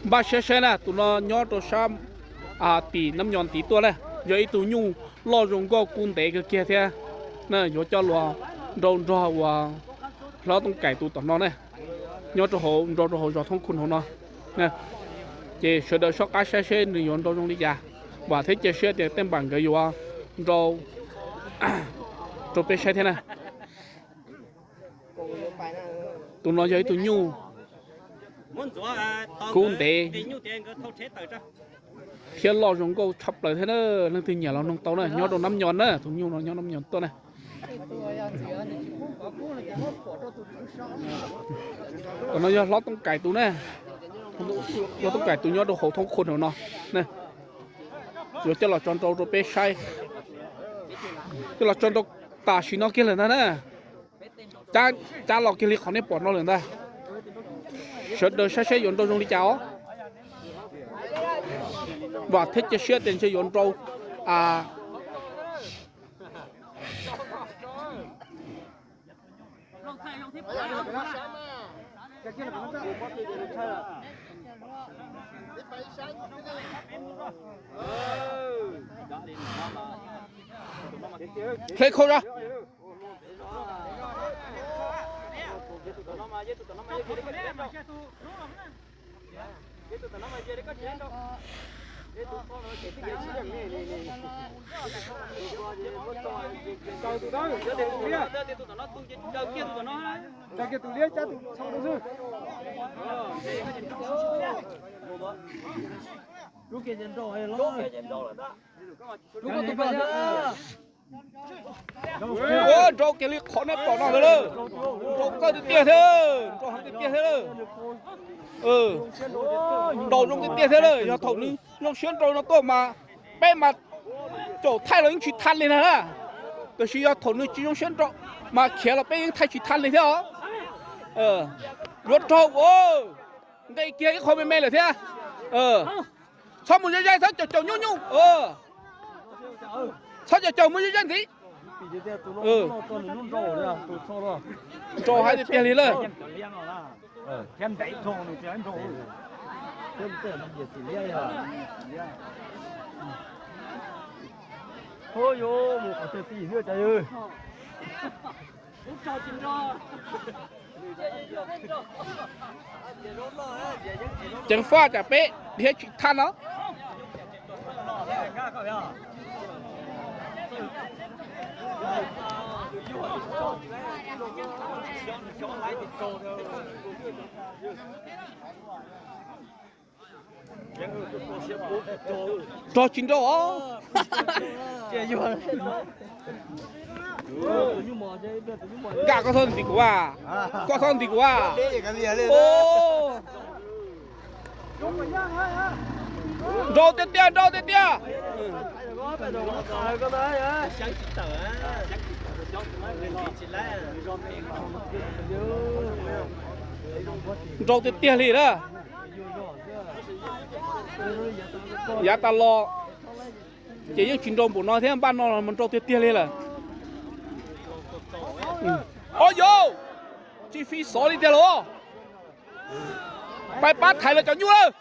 Npaj siab saib na, tus no nyob rau sab tim Nab Nyos ntiv tuaj na, yog ib tug nyuj loj zoo nkauj kub ntev kawg kiag thiab. Yuav coj los nrau nrog uas hlob Tooj Kaim tus tom no na, nyob rau hauv, nrau rau hauv zos Thoob Khu hauv no. Ces sawv daws soj qab saib seb nws yuav nrau zoo li cas. Vam thiab cia siab tias tej npam nkawd yuav nrau rau peb saib thiab na. Tus no yog ib tug nyuj kub ntev thiab loj zoo nkauj tshaj plaws thiab na. Leej twg nyiam los noog tau na, nyob rau Nab Nyos na, tus nyuj no nyob Nab Nyos tuaj na. Tus no yog hlob Tooj Kaim tus na, hlob Tooj Kaim tus nyob rau hauv Thoob Khu no. Yuav coj los tso nrau rau peb saib, coj los tso nrau tam sim no kiag lawm ntag na. Cab los kiag li qhov nej pom no lawm ntag. Sawv daws saib seb yuav nrau zoo li cas os. Vam thiab cia siab tias ntshe yuav nrau Hle khau ra. Nrau kiag li qhov nej pom no ntag lawm. Nrau kawg tiag tiag thiab, nrau heev tiag tiag thiab lawm. Nrau zoo tiag tiag thiab lawm, yog thaum nws zoo siab nrau no tuaj mas peb mas caum thaij los yeej tsis thaij li na. Tiam sis yog thaum nws tsis zoo siab nrau mas khiav los peb yeej thaij tsis thaij li thiab os. Yuav raug, nqis kiag ib qho me me lawm thiab. Txhob mus ze ze, txhob caum caum nyuj nyuj. Txhob caum caum, mus ze ze ntxiv. Nrau heev tiag tiag li lawm. Ceev faj tsam peb dhia tsis thaj no. Rog tsis nrau os. Nkaj, koj txhob ntim kuv a, koj txhob ntim kuv a. Nrau tiag tiag, nrau tiag tiag. Nrau tiag tiag li na. Yav tas los ces yeej tsis nrau npaum no thiab, npaj no los nrau tiag tiag li lawm. Au yau, tsis fi xov li tiag los. Pais pab thaiv lawv cov nyuj lawm.